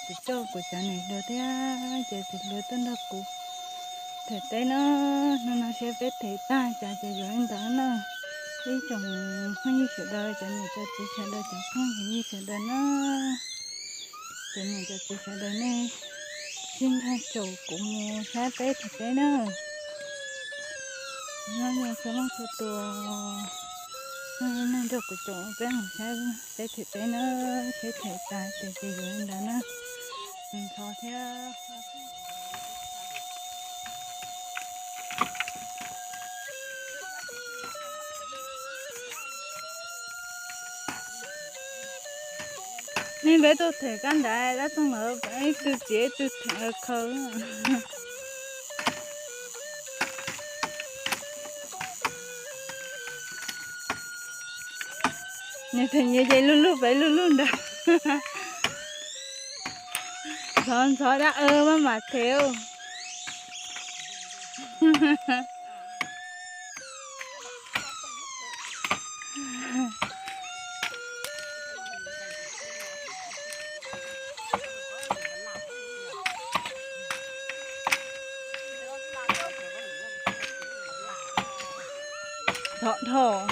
Kuv coj kuv cov niam hluas thiab cov txiv hluas tuaj nrog kuv them teb na. Hnub no saib peb them tag cas ces yuav li ntawd na. Ib tsoom phooj ywg sawv daws, cov niam cov txiv sawv daws, cov phooj ywg sawv daws na, cov niam cov txiv sawv daws nej sib nrog caum kuv mus saib peb them teb na. Nyob zoo txhua leej txhua tus, nej nrog kuv caum peb mus saib peb them teb na, saib them tas ces ces yuav li ntawd na. Ntxhov thiab. Nej peb tuaj them kab nrad dab toog lawm, ib tug txiav ib tug khaws. Nyias them nyias ces luj luj pem luj luj nrad. Ntxhov ntxhov dab, maj mam them. Dhov dhos.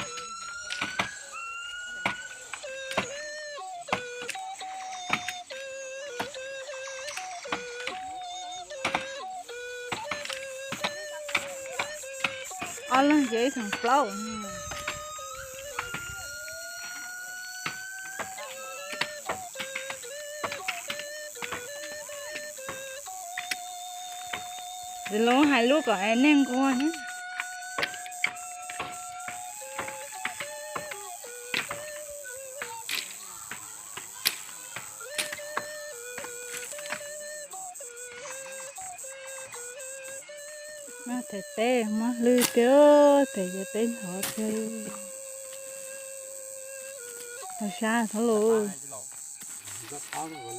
Ob leeg ces ib theem plaub. Ces lawv hais lub kom es nej nquag ne. Them teb muab hlwb tiag, them ces teb ntxhov tiag. Tau sab txhob lus. Sab kawg, kuv muaj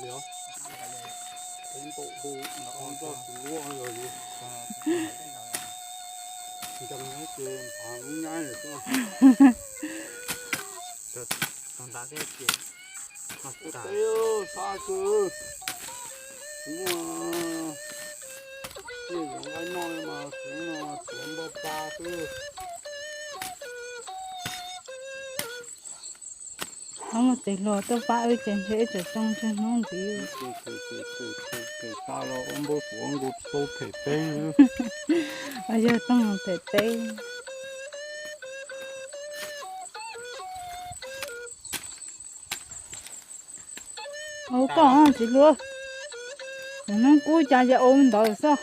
tsiaj yuav nqaij noj li mas kuv no tuav npau pa xwb. Ob muaj txiv hluas tuaj pab wb ces ntshe wb tseem tsoo ntshe hnub ntxiv. Tes tas los ua npau suav nkaus tau them teb. Yog toog them teb. Ua koj txiv hluas, hnub kub cas ces ua ntawd xwb.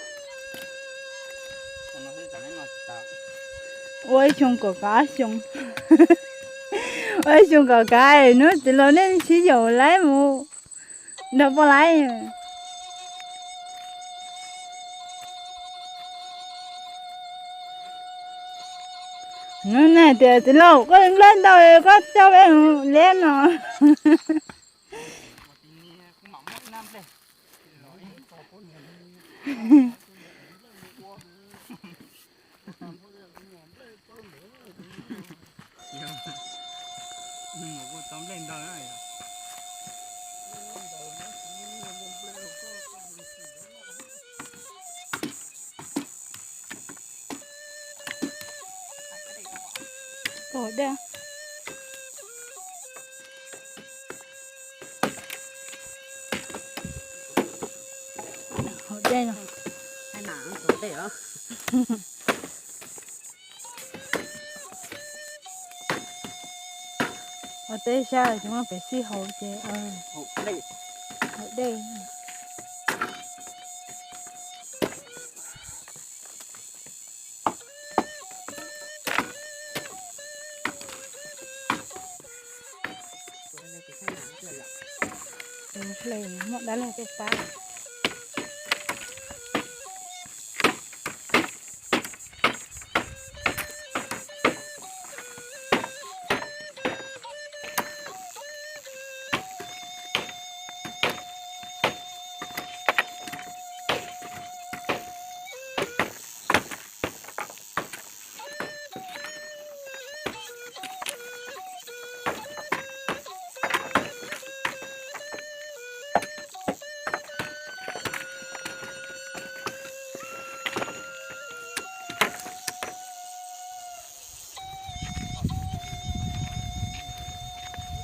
Ua ib xyoo kom kav xyoo, ua ib xyoo kom kav, hnub txiv hluas nej sib yaum laib mus nrog poj laib. Hnub nej tias txiv hluas koj nplej ntau koj coj peb mus liab no. Kaum dej. Haus dej no. Ua teb sab ces muab pem xij haus ces haus dej. Hle muaj dab laug tuaj pab.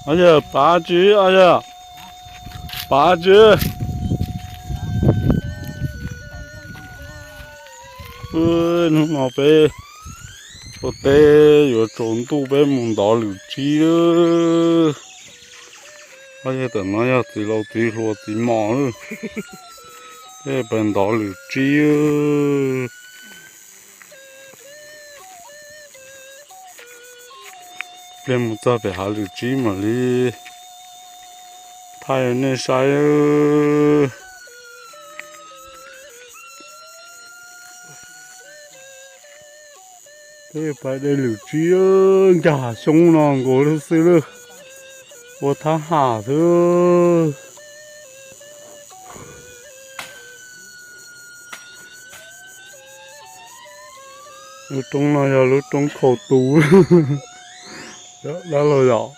Yog pav tsi, yog pav tsi. Hnub no peb ua teb yuav tsaus ntuj peb mus ntov lwm tsib. Yog tam no yog txiv laus txiv hluas txiv mos lawm, peb pais ntov lwm tsib. Pliag mus txog pem hav lwm tsib mam li thaij nej saib. Peb pais de lwm tsib, nkag xyoob no nkaus xwb lawm, ua thab ham xwb. Lub roob no yog lub roob khau tu. Dab laug yom,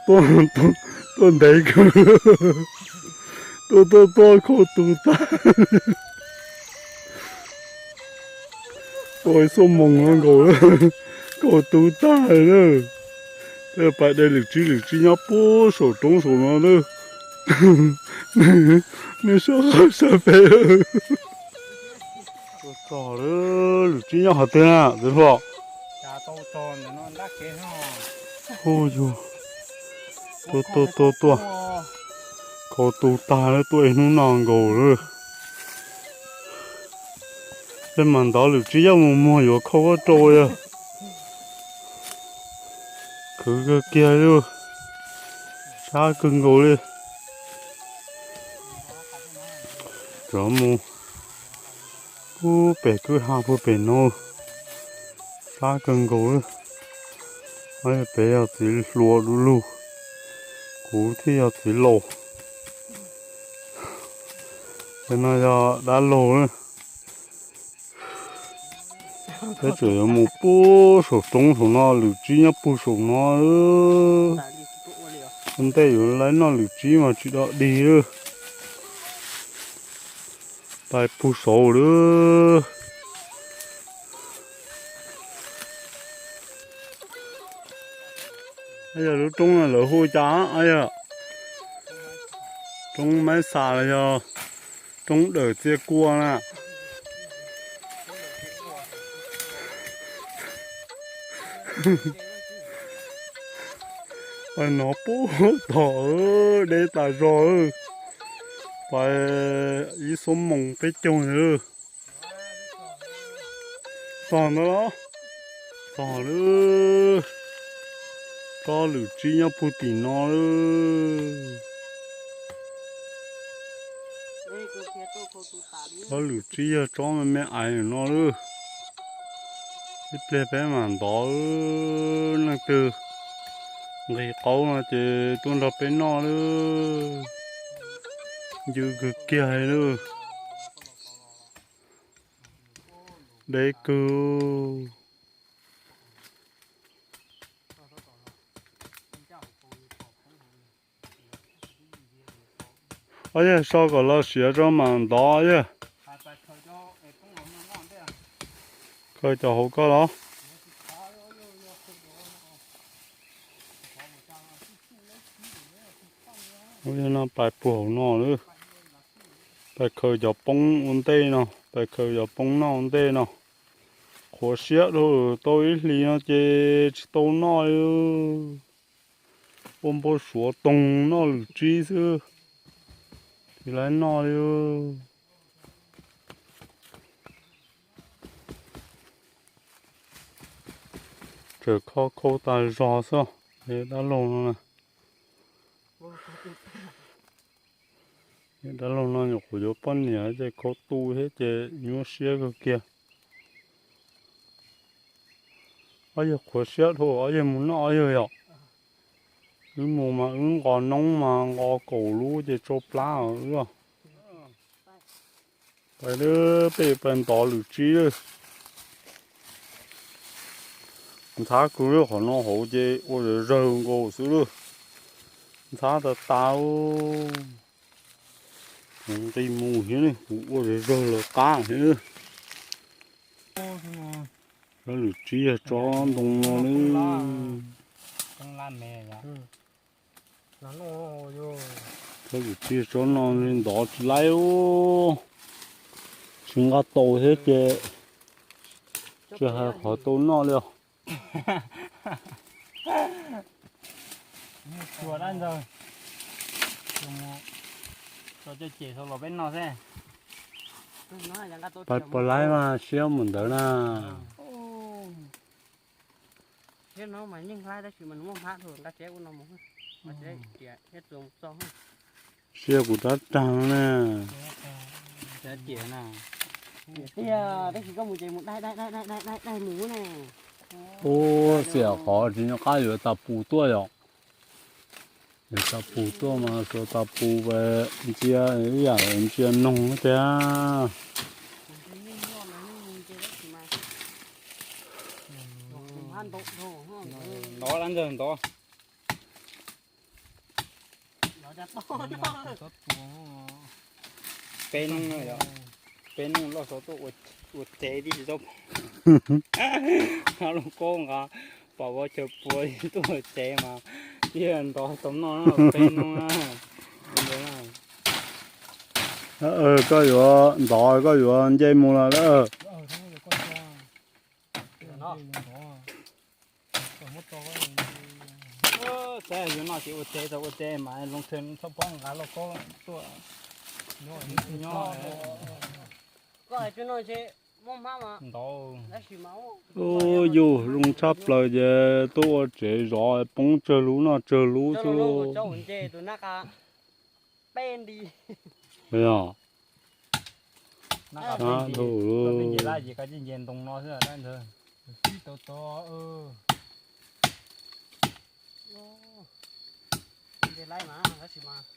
tuaj ntev kawg, tuaj tuaj tuaj khau tu tag. Tuaj ib xuab moos no nkaus, khau tu tag lawm. Peb pais de lwm tsib, lwm tsib nyob puag saum roob saum no lawm. Nej sab qab sab pem lawm. Lwm tsib nyob qhov twg na txiv hluas? Hu yug, tuaj tuaj tuaj tuaj, khau tu tag lawm, tuaj ib hnub no nkaus lawm. Peb mas ntov lwm tsib yog mus muag yuav khau koj rau yog. Khwv kawg kiag li, sab kawg nkaus li. Cov mus puag pem kwj ha puag pem no, sab kawg nkaus li. Peb yog txiv hluas du lug, kuv thiaj yog txiv laus. Ces no yog dab laug na. Peb tseem yuav mus puag saum roob saum no, lwm tsib nyob puag saum no. Ua ntej yuav laib noj lwm tsib mas tsis dog dig lawm. Pais puag saud lawm. Yog lub roob no lawv hu cas? Yog roob Maib Xas los yog roob Dawm Txia Kua na. Pais no puag tod, deb tas zog. Pais ib xuab moos peb caug ntawd. Txog ntawd los? Txog lawm. Tsob lwm tsib nyob puag tim no lawm. Tsob lwm tsib yog tsob me me aiv no lawm. Ib pliag peb mam ntov, leej twg nqhis qaub no ces tuaj nrog peb noj lawm. Ncw kawg kiag li lawm. Deb kawg. Ob yog so kom los siav tso mam ntov yog. Khaws cov hauv koj los. Ub, no pais puag hauv no lawm. Pais khaws cov poob ua ntej no, pais khaws cov poob noj ua ntej no. Qhuav siab dhau, tau ib hlis no ces tsis tau noj li. Ua npau suav toog noj lwm tsib xwb, tsis laib noj li. Tseem kho khau tas zog xwb. Dab laug no, dab laug no nyuam qhuav yuav poj niam ces khau tu thiab ces nyuaj siab kawg kiag. Ob yawg qhuav siab dhau, ob yawg mus noj ob yawg yom. Wb mus mas wb nqos noob mas nqos kaum lub ces tsau plab os wb. Pais, peb pais ntov lwm tsib lawm. Ntxhab kawg lawm, qhov no hauv ces ua zawg zawg nkaus xwb lawm. Ntxhab tas tas. Nqis mus thiab, kuv ua zawg zawg los qab thiab. Tsob lwm tsib yog tsob ntoo no lawm. Tsob lwm tsib yog tsob no ntov tsis laib ub. Tsis nqa tau thiab ces tsis hais qhov tau noj li os. Pais pos laib mas siab mus ntawd na. Siab kuv rab rag na. Ua xiam qhov tsis nco qab yuav tas pus tuaj yom. Yuav tas pus tuaj mas xuas tas pus ntsia ib yam ntsia noog tiag. Ntov dab ntawg ntov. Peb hnub, peb hnub loj xov tuaj ua tsev tib si tsob. Lub koob nqa pom vov chaw pua tuaj ua tsev mas thiaj ntov tau noj peb hnub na. Koj yuav ntov koj yuav nce mus lawm. Saib yuav noj ces ua tsev tau ua tsev mas zoo tshaj txhob poob nqa lauj kaub tuaj. Ntov. Ub, yus zoo tshaj plaws ces tuaj ua tsev zov poob tsawg lub noj tsawg lub xwb lauj. Yog. Nce ntoo no xwb.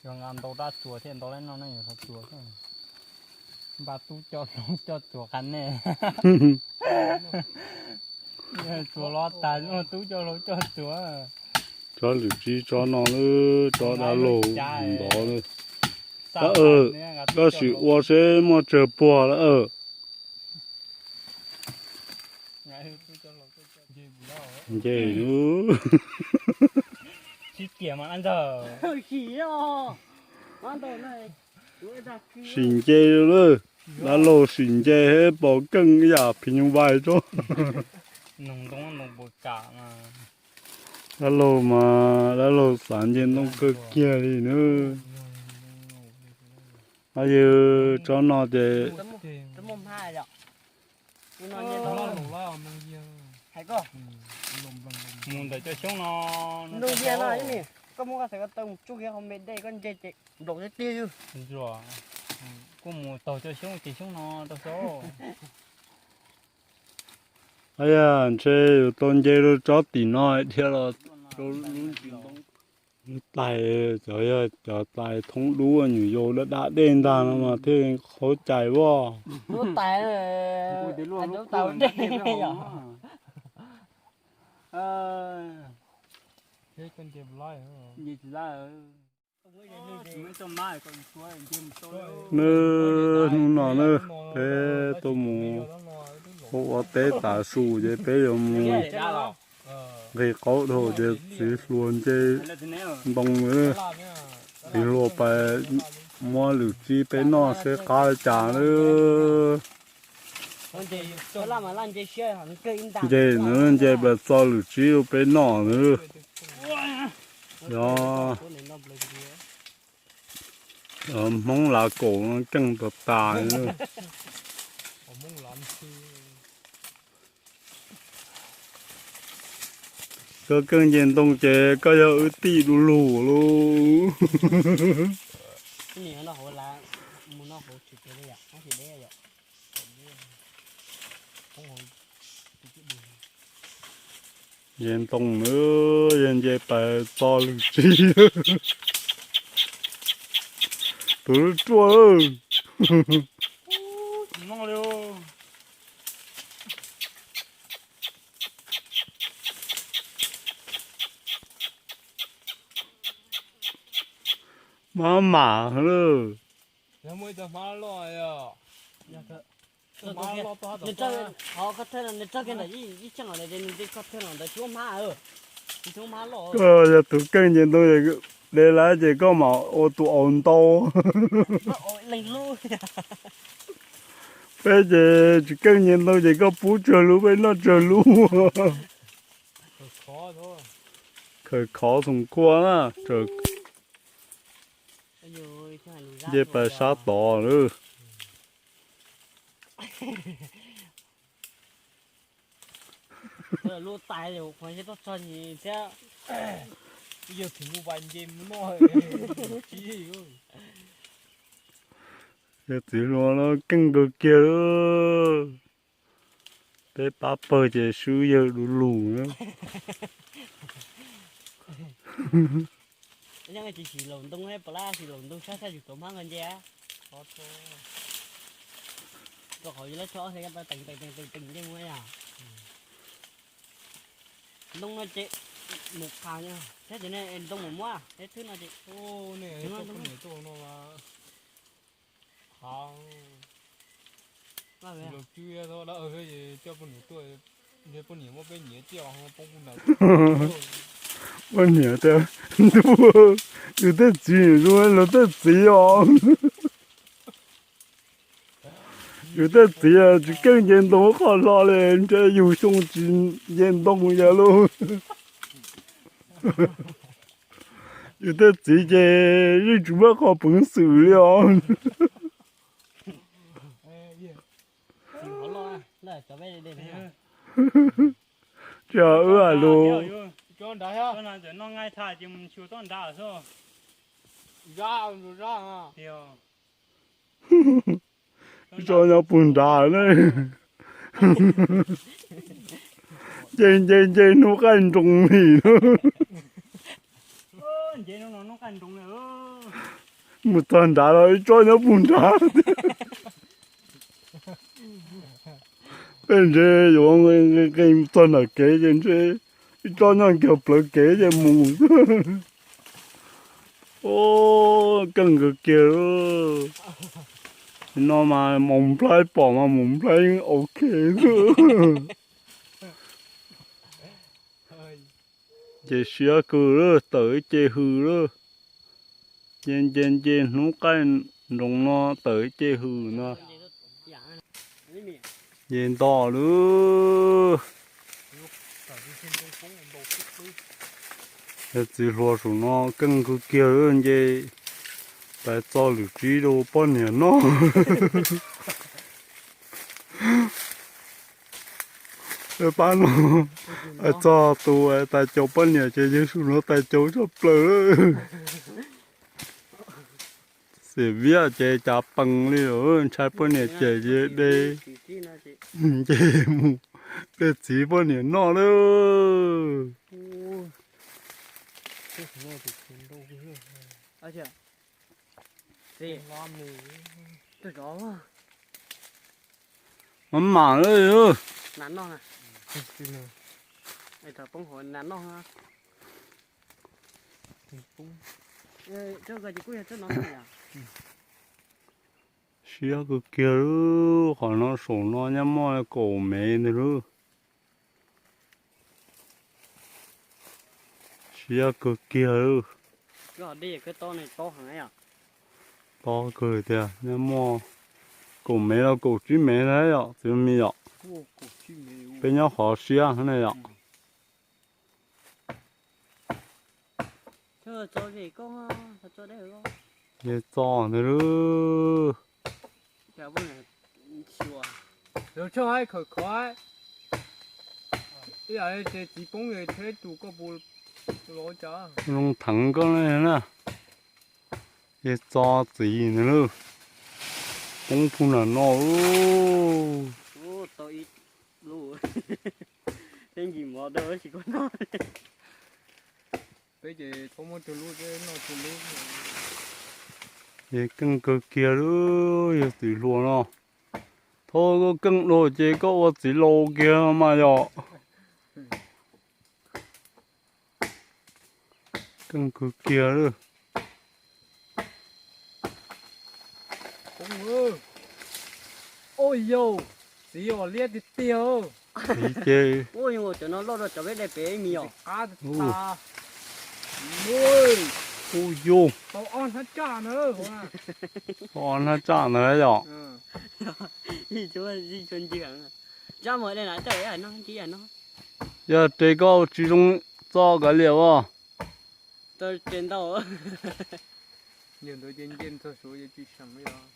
Yog nqa ntau rab txuas thiaj ntau laib noj ne, yog txuas xwb. Npaj tub coj hlau coj txuas qab nej. Txuas los tas tub coj hlau coj txuas. Tsob lwm tsib tsob no lawm, tsob dab laug ntov lawm. Koj sim ua seb muaj tsawg puag lawm. Nce. Sim nce lawm, dab laug sim nce thiab pom keej ib yam phim nyuj vais tso. Dab laug mas dab laug xav nce ntoo kawg kiag li na. Yog tsob no ces mus ntawm cov xyoob no, koj muab koj xav ko taw mus tsuj kiag qhov me dej koj nce ces nplaum tiag tiag. Kuj mus taug cov xyoob ces xyoob no rau xyoob. Yog ntshe yus tau nce rau tsob tim no dhia los rau lub ntsis ntoo. Tais, cov yog cov tais thoob dub nyuam yaus dab dab dej ntag no mas thiaj qhaub cais as. Nws hnub no na, peb tuaj mus ua ua teb tav su ces peb yuav mus nqis qaub dhau ces txiv hluas nce ntoo na. Txiv hluas pais muab lwm tsib peb noj seb qab li cas na. Nce na, nce pais txo lwm tsib rau peb noj na. Yog Hmoob lav kaum no keej tas tas. Koj keej nce ntoo ces koj yog wb tij du lug lauj. Nce ntoo na, yog nce pais txo lwm tsib. Tus lub ruaj. Mab mam lawm. Nws txawj, qhov koj thawj no nws txawj kiag ntawm ib txheej los ces nws nti koj thawj no ntawd tsis muaj hmab, tsis muaj hmab loj. Koj yog tus keej nce ntoo, de lawm ces koj mam ua tus aus ntau. Peb ces tsis keej nce ntoo ces koj pub tsawg lub peb noj tsawg lub. Khawv khov xoom khua na, nce pais sab tod lawm. Lub tais qhov txog txog nis thiab. Yog tsis mus vais nce mus noj tsis. Yog txiv hluas no keej kawg kiag. Peb pab pawg ces swb yawg du lug na. Nyob tsis sim laus ntoo, pab lab sim laus ntoo sab sab yus tuav hmab nqa nce. Rau qhov yus lab tso ob hli teem teem teem teem nce mus yom. Ntoo no ces mus qas thiab ces ntoo mus muab thiab thwb no ces. Poj niam tuaj no mas, qhav, los cwb lawm, coj poj niam tuaj, poj niam muab peb nyiav ciaj poob kuv ntawd. Poj niam tias, ntuj, yus tej txiv zoo luag tej txiv os. Yus tej txiv tsis keej nce ntoo qhov hlo li, ntshe yus xyoo tsis nce ntoo yog lauj. Yus tej txiv ces yeej tsis muaj qhov peev xwm li os. Tsis wb a lus. Tso nyob puag nrad na. Nce nce nce hnub qaij nroos li. Mus txog nrad los ib tsob nyob puag nrad. Tej ntse yuav nqe nqe txog nram kev ces ntshe ib tsob nyob kiag plawv kev ces mus. Keej kawg kiag. No mas mus nplhaib pom mas mus nplhaib yeej ok xwb. Ces siab kawg lawm, tawm ib ce hws lawm. Nce nce nce hnub qaij nroos no tawm ib ce hws no. Nce nto lawm. Yog txiv hluas saum no keej kawg kiag lawm, nce pais txog lwm tsib rau poj niam noj. Pab no txog tus tais caus poj niam ces yawg saum no tais caus tshaj plaws lawm. Xim viab ces cas pees li lawm, ntshai poj niam cem ces de nce mus peb txiv poj niam noj lawm. Mam mam lawm. Siab kawg kiag lawm, qhov no saum no nyob muaj kaum mev ntag lawm. Siab kawg kiag lawm. To kawg tiag, nyob muaj kaum mev los kaum tsib mev na yom, txiv me yom. Peb nyob qhov siab ne yom. Yog txo ntag lawm. Khawv khov, ib yam li ces txiv poob es tsheb tus koj puas los cas? Zoo theev koj na. Yog txo txiv ntag lawm. Poob puag nram no. Peb ncig mov rau tsis koj noj. Peb ces txhob muab tsawg lub, peb noj tsawg lub. Ces keej kawg kiag lawm, yog txiv hluas no. Thaum koj keej dua ces koj ua txiv laus kiag mas yom. Keej kawg kiag lawm. Ua yau. Txiv yog liab tiag tiag. Txiv ces. Ua cov no loj rau cov peb de pem ib me yom. Qab tas. Ua yus. Tau ob hnab tsaj na. Tau ob hnab tsaj ntawd yom. Tsaj mus de na, coj no, no. Yog tes koj tsis zoo txo kav liam as. Tau tes ntau. Yog ntawd ces nce txog suav ces tsis seem li os.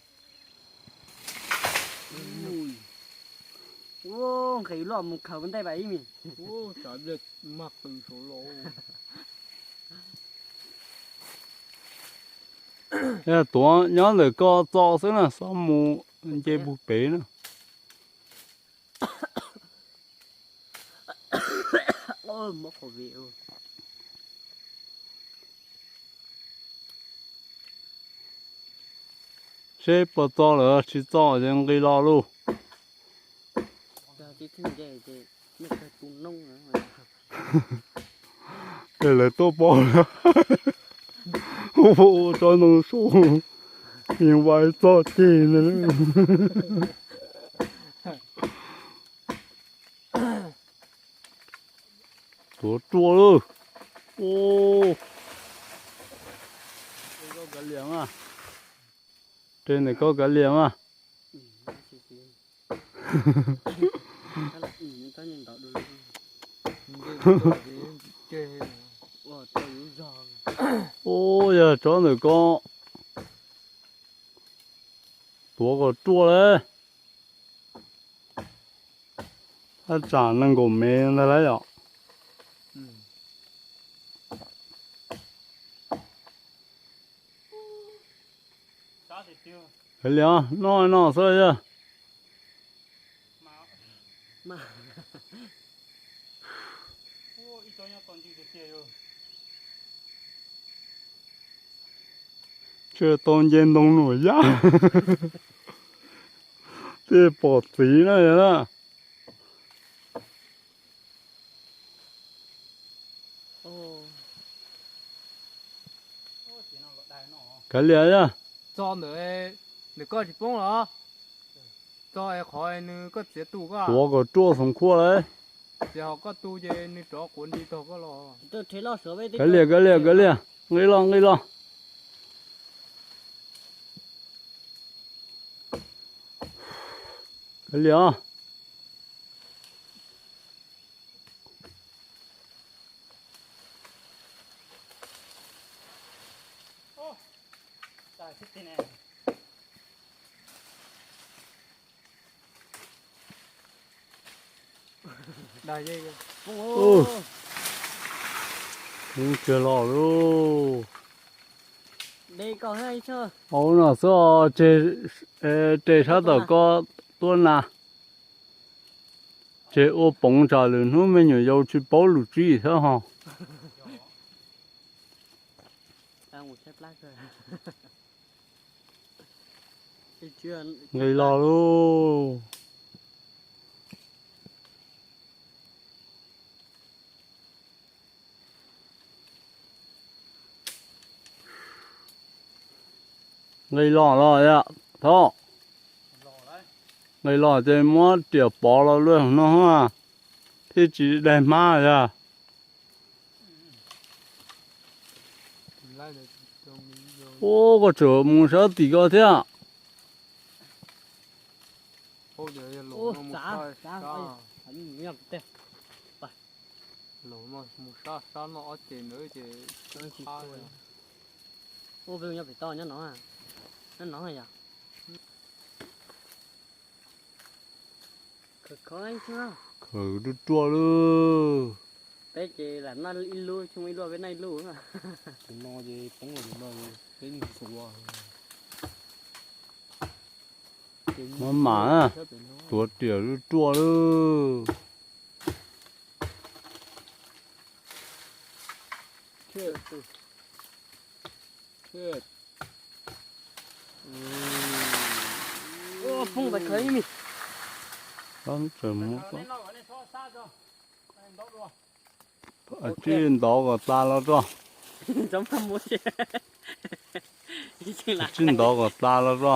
Ua, nqhis luaj mus khaws ua ntej pam ib me. Ua, tsav nplej mag qws saud los. Yog tuav nyob ntawm koj txo xwb na, xob mus nce puag pem na. Seb puas txo lawm, tsis txo ces nqis los lauj. Es lawv tuaj pom lawm. Ua tsob ntoo saud, yeej vais txoj ceg ntag. Tuav ruaj lauj. Tes ntawm koj kav liam mas. Ua, yog tsob ntawm koj. Tuav kom ruaj lauj. Thaj tsam nees nkaum mev ntag lauj yom. Kav liam, noj no xwb yog. Tsis tau nce ntoo nuam yaj. Tej pom txiv na yog na. Kav liam yog. Txo ntawm, ntawm koj tsis poob los? Txo es qhov nws koj txiav tu koj. Tuav kom ruaj xoom khuaj lauj. Txiav hos koj tu ces nws rov quav nti tog koj los. Kav liam, kav liam, kav liam. Nqis los, nqis los. Kav liam os. Ub, tsis los lauj. Hauv no xwb, tes sab tom koj tuaj na. Ces ua poov tsam lwm hnub me nyuam yaus tsis paub lus txib thiab ho. Nqis los lauj. Nqis los los yom, Thoj. Nqis los ces muab riam pov los luaj no, thiaj tsis daig hmab yog. Ub, koj tseem mus sab tim ko thiab. Mus sab sab no ob ces ntawd ces, ub, peb mus nyob pem toj nyob no, nyob no yom. Khaws ruaj ruaj lauj. Peb ces lam noj ib lub, tshooj ib lub, peb noj ib lub. Tus no ces poob los no, peb mus xuas. Maj mam na, tuav riam ruaj ruaj lauj. Tsij ntov kom tas los tso. Tsij ntov kom tas los tso.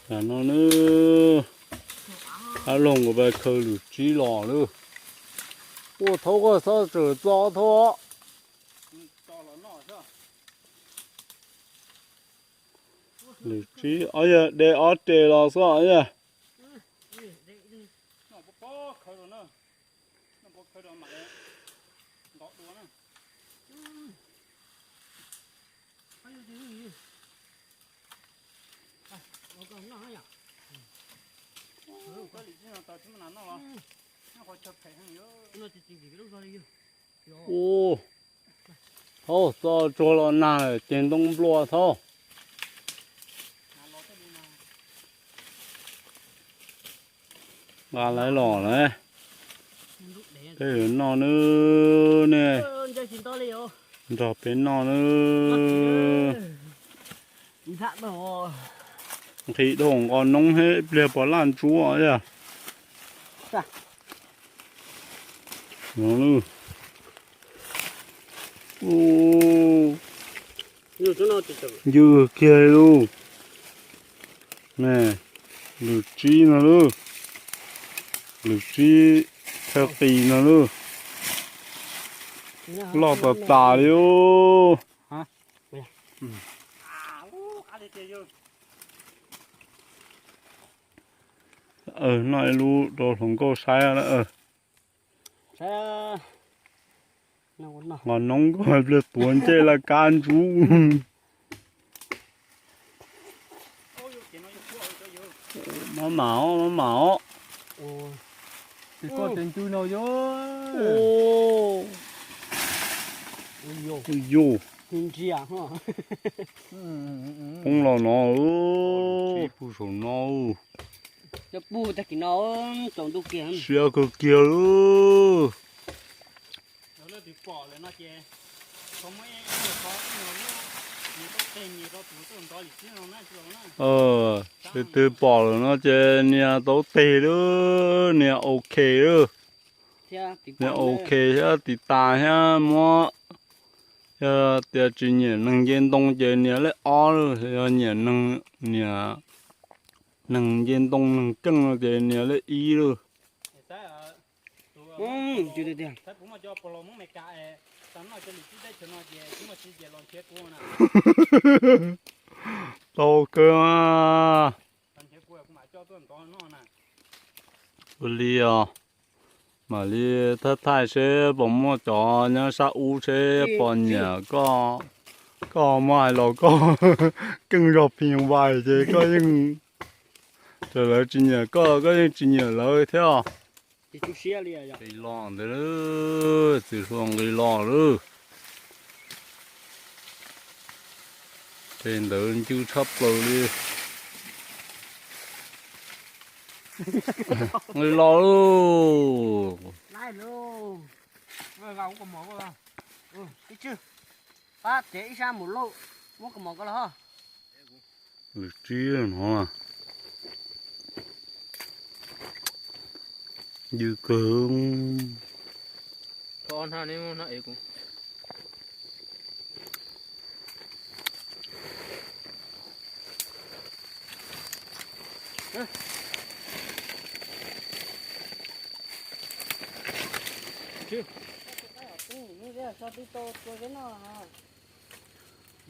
Tam no nws, ab loog kuv pais khaws lwm tsib los lawm. Ua thaub koj txhob tsawm txo thaub. Lwm tsib, ob yog de ob res los xwb yog. Ub, thaub txo tsuag los nag ces ntoo nplua thaub. Nqa lawv los lawm. Peb yuav noj nawb, nej nrog peb noj nawb. Nqhis dhau nqos noob thiab ib pliag pom laj ntsuab yog. Ncw kiag li lauj. Lwm tsib no lauj. Lwm tsib thawj qis no lauj. Loj tas tas li lauj. Noj ib lub rau hluas nkauj saib. Nqos noob koj pliag tuav ntsej laj kab ntsub. Maj mam os, maj mam os. Yus, poob los no, puag saum no. Siab kawg kiag lawm. Tus twg pom lawm no ces nias taub teg lawm, nias ok lawm. Nias ok thiab tiv tas thiab muab, yog tias tsis nyiam neeg nce ntoo ces nias lej ob lawm, yog nyiam neeg, nyiam neeg nce ntoo neeg keej no ces nias lej ib lawm. Tau kawg mas. Ua li os, mam li thaij thaij seb puas muaj cov nyob sab ub seb puas nyiam koj, koj muab hais los koj keej zog phim nyuj vais ces koj yeej, txawm lawv tsis nyiam koj koj yeej tsis nyiam lawv thiab. Nqis los ntawd, txiv hluas nqis los lawm. Ces ntawd ncw tshaj plaws li. Nqis los lauj. Lwm tsib no, ncw kawg.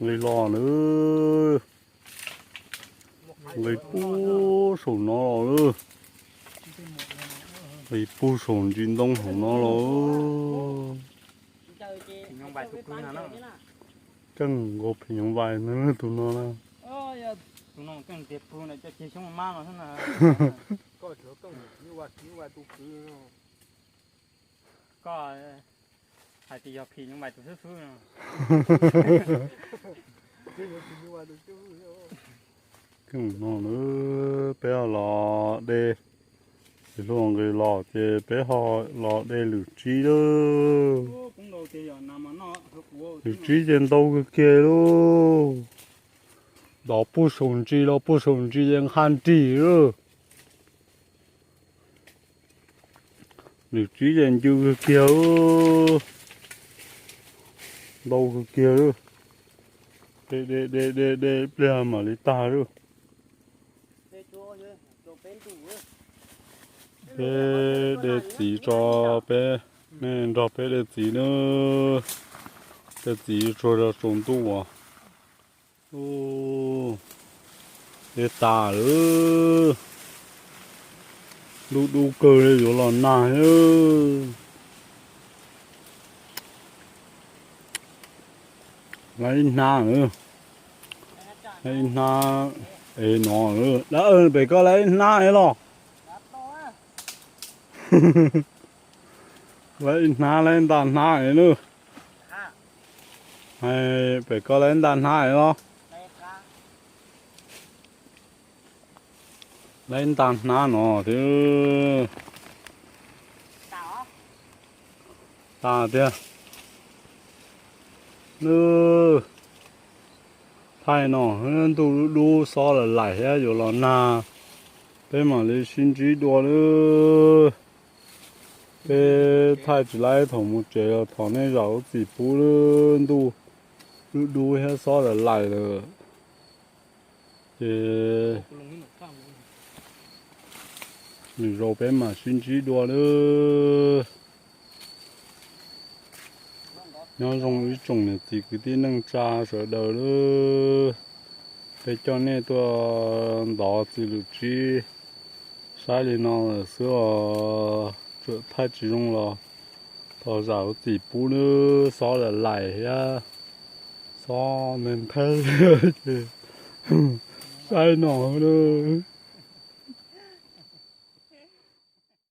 Nqis los lawm. Nqis puag saum no los lawm. Nqis puag saum ntsis ntoo saum no los. Keej nkaus phim nyuj vais no tus no na. Koj hais tias yog phim nyuj vais tus xwb xwb no. Keej no na, peb ho los de, txiv hluas nqis los ces peb ho los de lwm tsib lawm. Lwm tsib ces ntau kawg kiag lauj. Dov puag saum ntsis los puag saum ntsis ces nqha nrig lauj. Lwm tsib ces ncw kawg kiag, ntau kawg kiag lawm. De de de de de ib pliag mam li tag lawm. Peb de txiv tso, peb, nej nrog peb de txiv nawb. De txiv tsuag rau tsaus ntuj as. De tas lawm. Ntuj dub kawg li yuav los nag. Lawv ib hnab, lawv ib hnab es no, pem koj lawv ib hnab es los. Lawv ib hnab, lawv ib nta hnab es nawb. Pem koj lawv ib nta hnab es los. Lawv ib nta hnab no thiab. Tas tiag. Nws thaij no, ntuj dub dub xob lawm laim thiab yuav los nag, peb mam li sib ntsib dua lawm. Peb thaij tsis laib thaum mus tsev los thov nej zam lub txim pub lawm, ntuj dub dub thiab xob lawm laim lawm. Ces lwm zaus peb mam sib ntsib dua lawm. Nyob zoo ib tsoom niam txiv kwv tij neej tsa sawv daws lawm. Peb coj nej tuaj ntov txiv lwm tsib saib li no lawm xwb os. Txawm thaij tsis zoo los thov zam lub txim pub nawb, xob lawm laim thiab xob nthaib nthaib ces saib no nawb.